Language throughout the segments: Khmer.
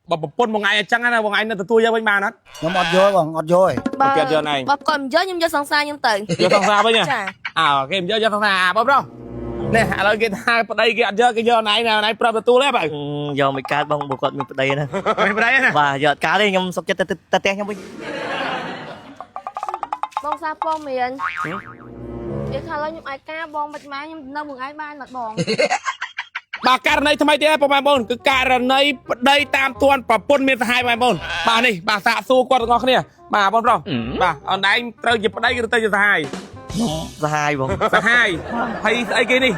បើប្រពន្ធមួយថ្ងៃអញ្ចឹងណាមួយថ្ងៃនៅទទួលយកវិញបានអត់ ខ្ញុំអត់យល់បងអត់យល់ទេ បើ គេអត់យកណែ បើគាត់មិនយកខ្ញុំយកសង្សារខ្ញុំទៅ យកសង្សារវិញហ៎ ចា អើគេមិនយកយកសង្សារអាបងប្រុសនេះឥឡូវគេថាប្តីគេអត់យកគេយកណៃណាណៃប្រាប់ទទួលទេបើ យកមិនកើតបងបើគាត់មានប្តីណា មិនប្តីណា បាទយកអត់កើតទេខ្ញុំសុខចិត្តទៅទៅផ្ទះខ្ញុំវិញ បងសារព័ត៌មាននិយាយថាឥឡូវខ្ញុំអាចការបងមិនមកខ្ញុំនៅមួយថ្ងៃបានអត់បង បាទករណីថ្មីទៀតបងប្អូនគឺករណីប្តីតាមទាន់ប្រពន្ធមានសហាយបងប្អូនបាទនេះបាទសាកសួរគាត់ទាំងអស់គ្នាបាទបងប្រុសបាទអនឯងត្រូវជាប្តីឬទៅជាសហាយ ខ្ញុំសហាយបង សហាយហើយស្អីគេនេះ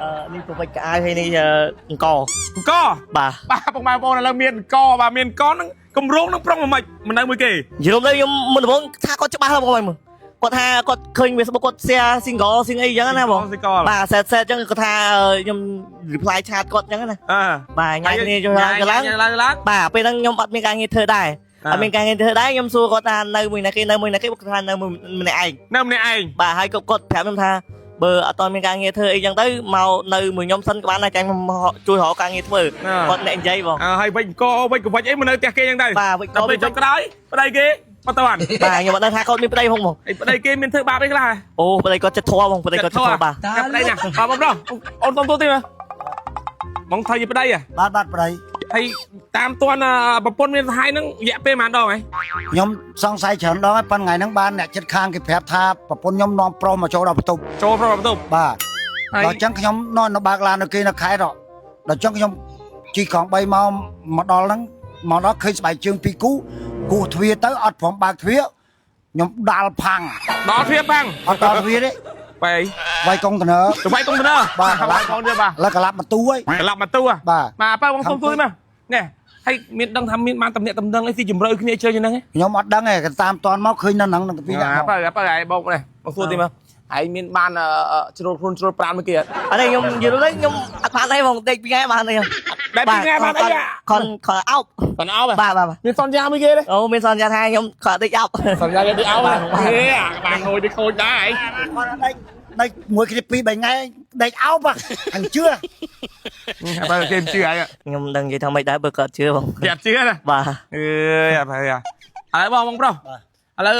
អឺនេះប្រវិចកៅអៅហើយនេះអង្គ អង្គ បាទ បាទបងប្អូនឥឡូវមានអង្គបាទមានអង្គហ្នឹងកម្រងនឹងប្រុងមកមិននៅមួយគេ និយាយរួមទៅខ្ញុំមុនដំបូងថាគាត់ច្បាស់ហើយបងមើលគាត់ថាគាត់ឃើញ Facebook គាត់ share single ស៊ីងអីចឹងណាបង ស៊ីកល បាទ set set ចឹងគាត់ថាខ្ញុំ reply chat គាត់ចឹងណា អើ បាទញ៉ាំគ្នាចុះឡើងចុះឡើង ឡើងឡើង បាទពេលហ្នឹងខ្ញុំអត់មានការងារធ្វើដែរ អ่า អត់មានការងារធ្វើដែរខ្ញុំសួរគាត់ថានៅមួយណាគេនៅមួយណាគេគាត់ថានៅមួយម្នាក់ឯង នៅម្នាក់ឯង បាទហើយក៏គាត់ប្រាប់ខ្ញុំថាបើអត់ទាន់មានការងារធ្វើអីចឹងទៅមកនៅមួយខ្ញុំសិនក៏បានដែរចាំខ្ញុំជួយរកការងារធ្វើគាត់អ្នកនិយាយបង អើហើយវិញកវិញកវិចអីមកនៅផ្ទះគេចឹងទៅ បាទវិញក ដល់ពេលចុងក្រោយប្តីគេអត់តាន់ បាទខ្ញុំអត់ដឹងថាគាត់មានប្តីផងបង អីប្តីគេមានធ្វើបាបអីខ្លះហ៎ អូប្តីគាត់ចិត្តធေါ်បងប្តីគាត់ចិត្តធေါ်បាទ ចាប់ប្តីណាបាទបងប្រុសអូនសុំទូទេមើលបងថៃជាប្តីហ៎ បាទបាទប្តី ហើយតាមទាន់ប្រពន្ធមានសហាយហ្នឹងរយៈពេលប៉ុន្មានដងហ៎ ខ្ញុំសង្ស័យច្រើនដងហើយប៉ុន្តែថ្ងៃហ្នឹងបានអ្នកចិត្តខាងគេប្រាប់ថាប្រពន្ធខ្ញុំនាំប្រុសមកចូលដល់បន្ទប់ ចូលប្រុសបន្ទប់ បាទ ហើយ ដល់អញ្ចឹងខ្ញុំនាំនៅបើកឡាននៅគេនៅខេត្តដល់អញ្ចឹងខ្ញុំជិះកង់3មកមកដល់ហ្នឹងមកដល់ឃើញស្បែកជើងពីរគូគោះទ្វារទៅអត់ព្រមបើកទ្វារខ្ញុំដាល់ផាំង ដល់ទ្វារបាំង អត់ដល់ទ្វារទេ បែ វាយកុងតឺន័រ ទៅវាយកុងតឺន័រ បាទ វាយកុងតឺន័របាទ ឥឡូវកន្លាប់មកទូហើយ ត្រឡប់មកទូហ៎ បាទ បាទប៉ាបងសុំទូទេមើលនេះហើយមានដឹងថាមានបានតំណាក់តំណឹងអីស៊ីជម្រៅគ្នាជ្រើជាងហ្នឹងហ៎ ខ្ញុំអត់ដឹងទេគេតាមតន់មកឃើញនៅហ្នឹងនឹងពីរនាក់មក ប៉ាប៉ាឯងបងនេះបងសួរទីមើលឯងមានបានជ្រុលខ្លួនជ្រុលប្រានមួយគេអត់ អត់ទេខ្ញុំនិយាយទៅខ្ញុំអត់បានទេបងដេកពីថ្ងៃបានទេ ដេកពីថ្ងៃបានអីអា ខនខនអោប បានអោប បាទបាទបាទ មានសន្យាមួយគេទេ អូមានសន្យាថាខ្ញុំខនដេកអោប សន្យាគេអោប បាទ ហេអាបានខូចទៅខូចដែរឯង គាត់ដេកដេកមួយគ្នាពីរបីថ្ងៃដេកអោបអញជឿ អាបើគេមិនជឿឯង ខ្ញុំមិនដឹងនិយាយថាម៉េចដែរបើគាត់ជឿបង គេអត់ជឿណា បាទ អើយអាបើឥឡូវបងបងប្រុសឥឡូវ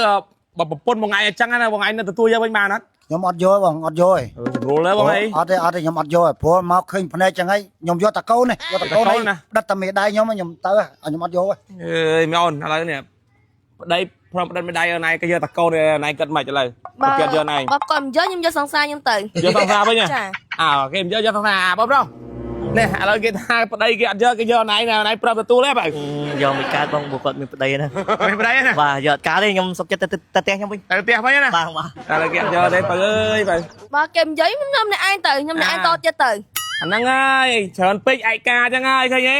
បើប្រពន្ធមួយថ្ងៃអញ្ចឹងណាបងឯងនៅទទួលយកវិញបានអត់ ខ្ញុំអត់យល់បងអត់យល់ទេ ស្រួលទេបងឯង អត់ទេអត់ទេខ្ញុំអត់យល់ទេព្រោះមកឃើញភ្នែកចឹងហើយខ្ញុំយកតកូននេះយកតកូន តកូនណា ហើយដិតតែមេដៃខ្ញុំខ្ញុំទៅខ្ញុំអត់យល់ទេ អើយមីអូនឥឡូវនេះប្តីព្រមប្តីមិនដៃណៃគេយកតកូនណៃគិតមិនឥឡូវ បើ គេយកណៃ បើគាត់មិនយកខ្ញុំយកសង្សារខ្ញុំទៅ យកសង្សារវិញ ចា អើគេមិនយកយកសង្សារអាបងប្រុសនេះឥឡូវគេថាប្តីគេអត់យកគេយកណៃណាណៃប្រាប់ទទួលទេបើ យកមិនកើតបងបើគាត់មានប្តីណា មិនប្តីណា បាទយកអត់កើតទេខ្ញុំសុខចិត្តទៅទៅផ្ទះខ្ញុំវិញ ទៅផ្ទះវិញណា បាទបាទ ឥឡូវគេអត់យកទេបើអើយបើ បើគេមិនយកខ្ញុំខ្ញុំម្នាក់ឯងទៅខ្ញុំម្នាក់ឯងតទៀតទៅ អាហ្នឹងហើយច្រើនពេកឯកាចឹងហើយឃើញទេ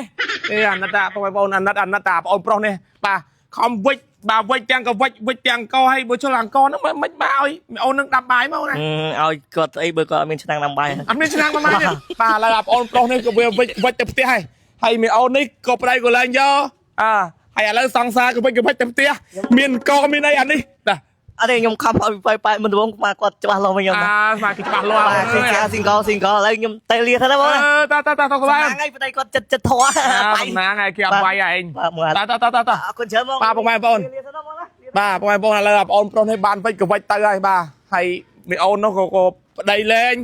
អេអាណិតតាបងប្អូនអាណិតអាណិតតាបងប្រុសនេះបាទខំវិចបាទវិចទាំងកវិចវិចទាំងកហើយបើជុលអង្គហ្នឹងមិនបាទឲ្យអូននឹងដាប់បាយមកណា ឲ្យគាត់ស្អីបើគាត់អត់មានឆ្នាំងដាំបាយ អត់មានឆ្នាំងប្រហែលទេបាទឥឡូវអាបងប្រុសនេះក៏វាវិចវិចទៅផ្ទះហើយហើយមីអូននេះក៏ប្តីក៏ឡើងយកអើហើយឥឡូវសង្សារក៏វិចក៏វិចទៅផ្ទះមានកមានអីអានេះបាទ អត់ទេខ្ញុំខំឲ្យបែបមិនដំបងមកគាត់ច្បាស់លាស់វិញខ្ញុំ អាស្មាគេច្បាស់លាស់ បាទ single single single ឥឡូវខ្ញុំទៅលាទៅណាបង អឺតាតាតាសុខសប្បាយ ថ្ងៃប្តីគាត់ចិត្តចិត្តធေါ် អាតំណាងហើយគេអត់វាយឯង បាទមក តាតាតាតាតា អរគុណច្រើនបង បាទបងប្អូន លាទៅណាបងណា បាទបងប្អូនឥឡូវអាបងប្រុសនេះបានវិចក៏វិចទៅហើយបាទហើយមីអូននោះក៏ក៏ប្តីលែង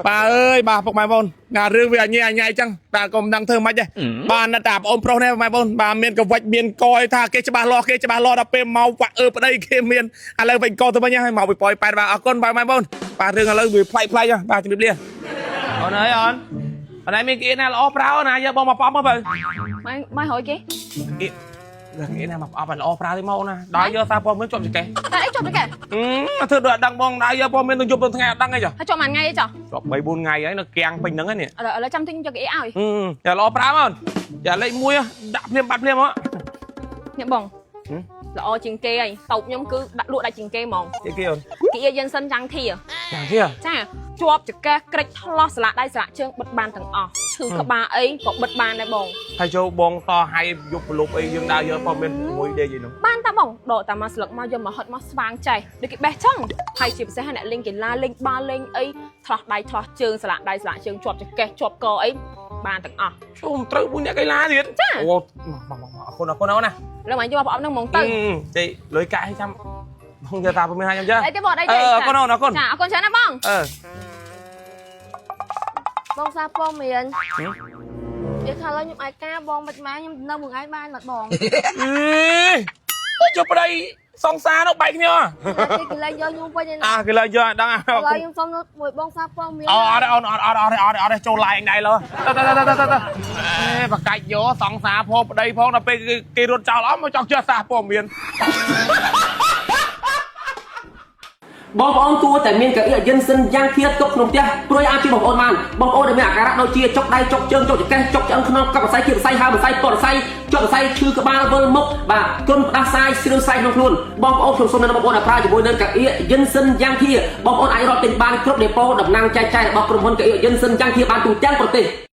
បាទអើយបាទពុកម៉ែបងប្អូនណារឿងវាអញញ៉ៃអញចឹងបាទក៏មិនដឹងធ្វើម៉េចដែរបាទណាតាបងប្រុសនេះបងប្អូនបាទមានកវិចមានកយថាគេច្បាស់លាស់គេច្បាស់លាស់ដល់ពេលមកវាក់អើប្តីគេមានឥឡូវវិញកទៅវិញហើយមកពីប៉យប៉ែតបាទអរគុណបាទបងប្អូនបាទរឿងឥឡូវវាប្លែកប្លែកបាទជំរាបលាអូនអើយអូនអូនឯងមានគេណាល្អប្រើណាយកបងមកប៉មបើ ម៉ែម៉ែរយគេ គេគេណាមកអបឲ្យល្អប្រើទេមកណាដល់យកសារព័ត៌មានជាប់ចកេះ តែអីចុះទៅគេ អឺធ្វើដូចអត់ដឹងបងដល់យកព័ត៌មានទៅយប់ទៅថ្ងៃអត់ដឹងអីចុះ ហើយជាប់មួយថ្ងៃអីចុះ ជាប់3 4ថ្ងៃហើយនៅគាំងពេញហ្នឹងហើយនេះ ឥឡូវឥឡូវចាំទិញយកគេឲ្យ អឺយ៉ាល្អប្រើមកយ៉ាលេខ1ដាក់ភ្លាមបាត់ភ្លាមមក អ្នកបងល្អជាងគេហើយតោបខ្ញុំគឺដាក់លក់ដាច់ជាងគេហ្មង គេគេអូន គេយិនសិនចាំងធា យ៉ាងទៀត ចាជាប់ចកេះក្រិចថ្លោះស្លាកដៃស្លាកជើងបិទបានទាំងអស់ឈឺក្បាលអីក៏បិទបានដែរបង ហើយចូលបងតហៃយប់ប្រលប់អីយើងដើរយកព័ត៌មានមួយដេកអីនោះ បានតាបងដកតាមកស្លឹកមកយកមកហិតមកស្វាងចេះដូចគេបេះចឹងហើយជាពិសេសអ្នកលេងកីឡាលេងបាល់លេងអីថ្លោះដៃថ្លោះជើងស្លាកដៃស្លាកជើងជាប់ចកេះជាប់កអី បានទាំងអស់ ជុំត្រូវមួយអ្នកកីឡាទៀត ចា អូមកមកមកអរគុណអរគុណអូនណា លើមកយកប្រអប់ហ្នឹងហ្មងទៅ ទេលុយកាក់ឲ្យចាំបងយកតាពុំមានឲ្យខ្ញុំចា អីទេបងអីទេ អឺអរគុណអូនអរគុណ ចាអរគុណច្រើនណាស់បង អឺ បងសារព័ត៌មាននិយាយថាឥឡូវខ្ញុំឯកាបងមិនម៉ែខ្ញុំនៅមួយថ្ងៃបានអត់បង អេចុះប្តីសង្សារនោះបែកគ្នាហ៎ គេគេលែងយកខ្ញុំវិញឯណា អាគេលើយកឲ្យដឹង ឥឡូវខ្ញុំសុំនៅមួយបងសារព័ត៌មាន អូអត់អូនអត់អត់អត់អត់អត់ចូលឡាយអញដែរលើទៅទៅទៅទៅទៅអេបកាច់យកសង្សារផងប្តីផងដល់ពេលគេរត់ចោលអស់មកចង់ជឿសារព័ត៌មាន បងប្អូនគួរតែមានកៅអីយិនសិនយ៉ាងធៀទុកក្នុងផ្ទះព្រួយអាចជួយបងប្អូនបានបងប្អូនដែលមានអាការៈដូចជាចុកដៃចុកជើងចុកចង្កេះចុកឆ្អឹងខ្នងកັບសរសៃគៀបសរសៃហើមសរសៃពតសរសៃចុកសរសៃឈឺក្បាលវិលមុខបាទគ្រុនផ្ដាសាយស្រឿងសៃក្នុងខ្លួនបងប្អូនខ្ញុំសូមណែនាំបងប្អូនឲ្យប្រើជាមួយនឹងកៅអីយិនសិនយ៉ាងធៀបងប្អូនអាចរកទិញបានគ្រប់ដេប៉ូតំណាងចែកចាយរបស់ក្រុមហ៊ុនកៅអីយិនសិនយ៉ាងធៀបានទូទាំងប្រទេស។